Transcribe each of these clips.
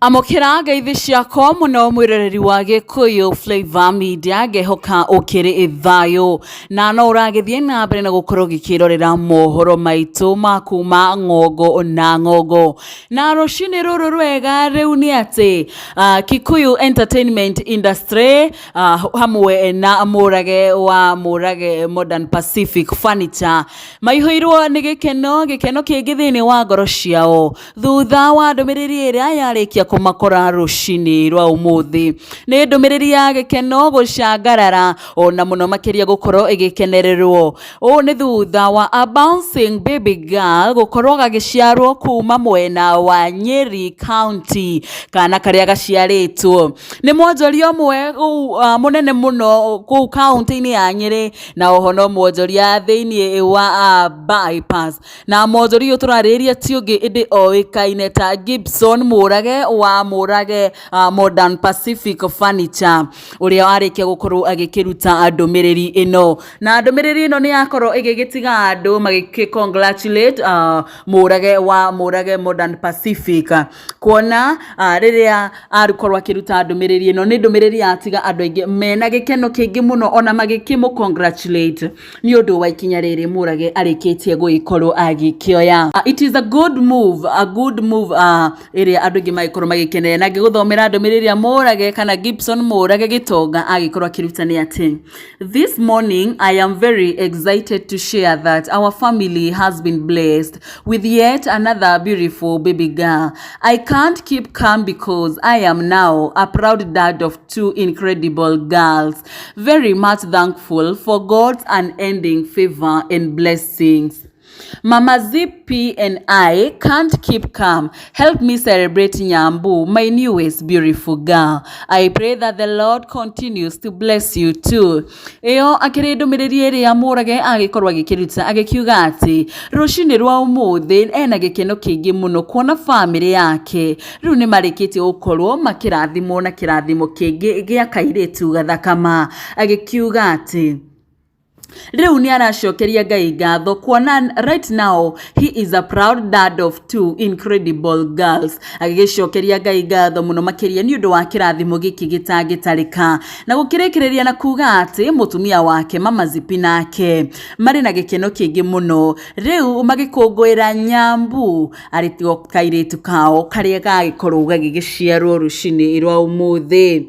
Amũkĩra ngeithi ciakwa mũno mwĩroreri wa Gĩkũyũ Flavour Media, ngehoka ũkĩrĩ thayũ na no ũragĩthiĩ na mbere na gũkorwo ũgĩkĩrorera mohoro maitũ ma kuma ng'ongo na ng'ongo. Na rũcinĩ rũrũ rwega rĩu nĩ atĩ Kikuyu Entertainment Industry hamwe na Mũrage wa Mũrage Modern Pacific Furniture maihũirwo nĩ gĩkeno, gĩkeno kĩngĩ thĩinĩ wa ngoro ciao thutha wa ndũmĩrĩri ĩrĩa yarĩkia kũmakora rũcinĩ rwa ũmũthĩ. Nĩ ndũmĩrĩri ya gĩkeno gũcangarara ona mũno makĩria gũkorwo ĩgĩkenererwo. Ũũ nĩ thutha wa a bouncing baby girl gũkorwo gagĩciarwo kuma mwena wa Nyeri County, kana karĩa gaciarĩtwo nĩ mwonjoria ũmwe mũnene mũno kũu kaũntĩ-inĩ ya Nyeri, na oho no mwonjoria thĩinĩ wa bypass. Na mwonjoria ũyũ tũrarĩrĩria ti ũngĩ ĩndĩ oĩkaine ta Gibson Mũrage wa Mũrage Modern Pacific Furniture, ũrĩa warĩkia gũkorwo agĩkĩruta ndũmĩrĩri ĩno. Na ndũmĩrĩri ĩno nĩ yakorwo ĩgĩgĩtiga andũ magĩkĩ congratulate Mũrage wa Mũrage Modern Pacific, kuona rĩrĩa akorwo akĩruta ndũmĩrĩri ĩno nĩ ndũmĩrĩri yatiga andũ aingĩ mena gĩkeno kĩingĩ mũno ona magĩkĩmũ congratulate nĩ ũndũ wa ikinya rĩrĩ Mũrage arĩkĩtie gũgĩkorwo agĩkĩoya. It is a good move, a good move ĩrĩa andũ aingĩ magĩkorwo magĩkenerera. Na ngĩgũthomera ndũmĩrĩri ya Mũrage kana Gibson Mũrage Gĩtonga agĩkorwo akĩruta nĩ atĩ, "This morning I am very excited to share that our family has been blessed with yet another beautiful baby girl. I can't keep calm because I am now a proud dad of two incredible girls. Very much thankful for God's unending favor and blessings. Mama Zippy and I can't keep calm. Help me celebrate Nyambu, my newest beautiful girl. I pray that the Lord continues to bless you too." Ĩyo akĩrĩ ndũmĩrĩri ĩrĩa Mũrage agĩkorwo agĩkĩruta agĩkiuga atĩ rũcinĩ rwa ũmũthĩ ena gĩkeno kĩingĩ mũno kuona bamĩrĩ yake rĩu nĩ marĩkĩtie gũkorwo makĩrathimwo na kĩrathimo kĩngĩ gĩa kairĩtu gathakama, agĩkiuga atĩ rĩu nĩ aracokeria Ngai ngatho kuona right now he is a proud dad of two incredible girls, agĩgĩcokeria Ngai ngatho mũno makĩria nĩ ũndũ wa kĩrathimo gĩkĩ gĩtangĩtarĩka, na gũkĩrĩkĩrĩria na kuga atĩ mũtumia wake Mama Zipi nake marĩ na gĩkeno kĩingĩ mũno rĩu magĩkũngũĩra Nyambu arĩ kairĩtu kao karĩa gagĩkorwo gagĩgĩciarwo rũcinĩ rwa ũmũthĩ.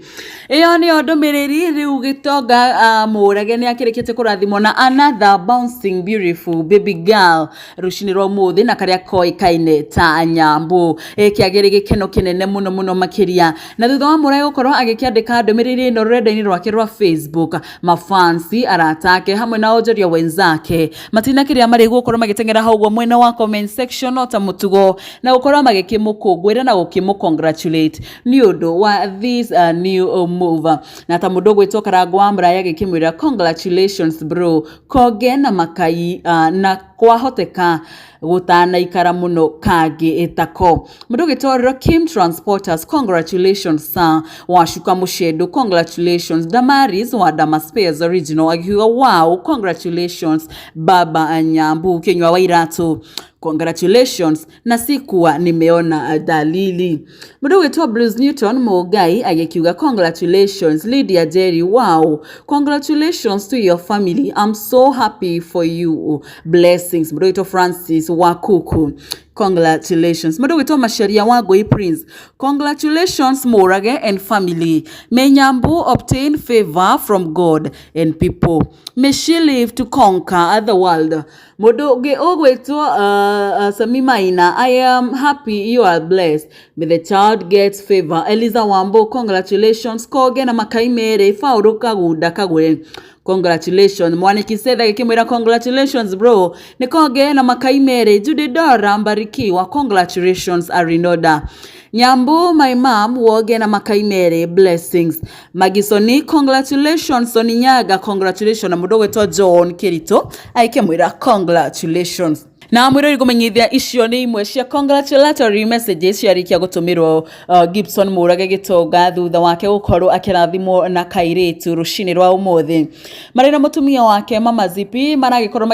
Ĩyo nĩyo ndũmĩrĩri rĩu Gĩtonga Mũrage nĩ akĩrĩkĩtie kũrathimwo na another bouncing beautiful baby girl rũcinĩ rwa ũmũthĩ, na karĩa koĩkaine ta Nyambu. Kĩagĩrĩ gĩkeno kĩnene mũno mũno makĩria. Na thutha wa Mũrage gũkorwo agĩkĩandĩka ndũmĩrĩri ĩno rũrenda-inĩ rwake rwa Facebook, mafansi, arata ake hamwe na onjoria wenzake matina kĩrĩa marĩ gũkorwo magĩteng'era hau ũguo mwena wa comment section no ta mũtugo na gũkorwo magĩkĩmũkũngũĩra na gũkĩmũ congratulate nĩ ũndũ wa this new move. Na ta mũndũ ũgwĩtwo Karangũ wa Mũraya agĩkĩmwĩra, "Congratulations bro, konge na makai na kwahoteka gũtanaikara mũno kangĩ tako." Mũndũ ũgĩtwo Kim Transporters, "Congratulations sir." Wacuka Mũcendo, "Congratulations." Damaris wa Damaspares Original akiuga, "Wow, congratulations baba Nyambu." Kinywa wa Iratu, "Congratulations na sikuwa nimeona dalili." Mũndũ ũgwĩtwo Bruce Newton Mũngai agĩkiuga, "Congratulations." Lydia Jerry, "Wow, congratulations to your family. I'm so happy for you, blessings." Mũndũ ũgwĩtwo Francis Wakuku, "Congratulations." Mũndũ ũgwĩtwo Macharia Wangui Prince, "Congratulations Mũrage and family. May Nyambu obtain favor from God and people. May she live to conquer the world." Mũndũ ũngĩ ũgwĩtwo Sami Maina, "I am happy you are blessed. May the child get favor." Eliza Wambo, "Congratulations." Koge na Makai Mere, Faulu Kagunda Kagure, "Congratulations." Mwaniki Setha gĩkĩmwĩra, "Congratulations bro." Nĩ Konge na Makai Mere. Judy Dora Mbarikiwa, "Congratulations Arinoda Nyambu, my mom, Woge na Makai Mere, blessings." Magisoni, "Congratulations." Soninyaga, "Congratulations." Na mũndũ ũgwĩtwo John Kirito agĩkĩmwĩra, "Congratulations." Na mwĩrori ngũmenyithia icio nĩ imwe cia congratulatory messages ciarĩkia gũtũmĩrwo Gibson Mũrage Gĩtonga thutha wake gũkorwo akĩrathimwo na kairĩtu rũcinĩ rwa ũmũthĩ. Marĩ na mũtumia wake Mama Zipi maragĩkorwo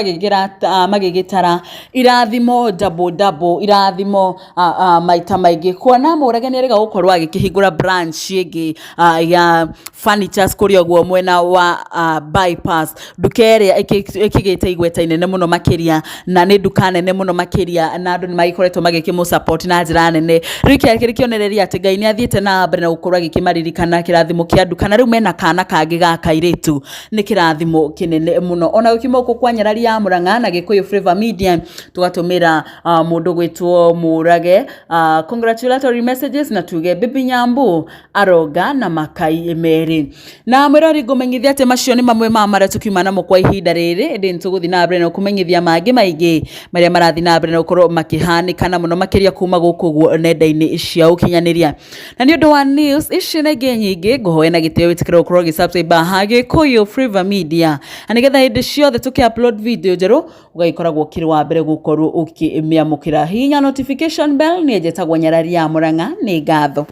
magĩgĩtara irathimo double double, irathimo maita maingĩ, kuona Mũrage nĩ erĩga gũkorwo agĩkĩhingũra branch ĩngĩ ya furnitures kũrĩa ũguo mwena wa bypass, nduka ĩrĩa ĩkĩgĩte igweta inene mũno makĩria, na nĩ nduka nene mũno makĩria, na andũ nĩ magĩkoretwo magĩkĩmũ support na njĩra nene. Rĩu kĩrĩ kĩonereria atĩ Ngai nĩ athiĩte na mbere na gũkorwo agĩkĩmaririkana kĩrathimo kĩa nduka, na rĩu mena kana kangĩ ga kairĩtu, nĩ kĩrathimo kĩnene mũno. Ona gũkiuma gũkũ kwa Nyarari ya Mũrang'a na Gĩkũyũ Flavour Media, tũgatũmĩra mũndũ gwĩtwo Mũrage congratulatory messages, na tuge Baby Nyambu aronga na makai merĩ. Na mwĩrori ngũmenyithia atĩ macio nĩ mamwe ma marĩa tũkiuma namo kwa ihinda rĩrĩ, ĩndĩ nĩ tũgũthiĩ na mbere na kũmenyithia mangĩ maingĩ marĩa marathiĩ na mbere na gũkorwo makĩhanĩka na mũno makĩria kuma gũkũ ũguo nenda-inĩ cia ũkinyanĩria. Na nĩ ũndũ wa news ici na ingĩ nyingĩ, ngũhoya na gĩtĩo wĩtĩkĩre gũkorwo ũgĩ-subscribe ha Gĩkũyũ Flavour Media, na nĩgetha hĩndĩ ciothe tũkĩ upload video njerũ ũgagĩkoragwo ũkĩrĩ wa mbere gũkorwo ũkĩmĩamũkĩra. Hihinya notification bell. Niĩ njĩtagwo Nyarari ya Mũrang'a, nĩ ngatho.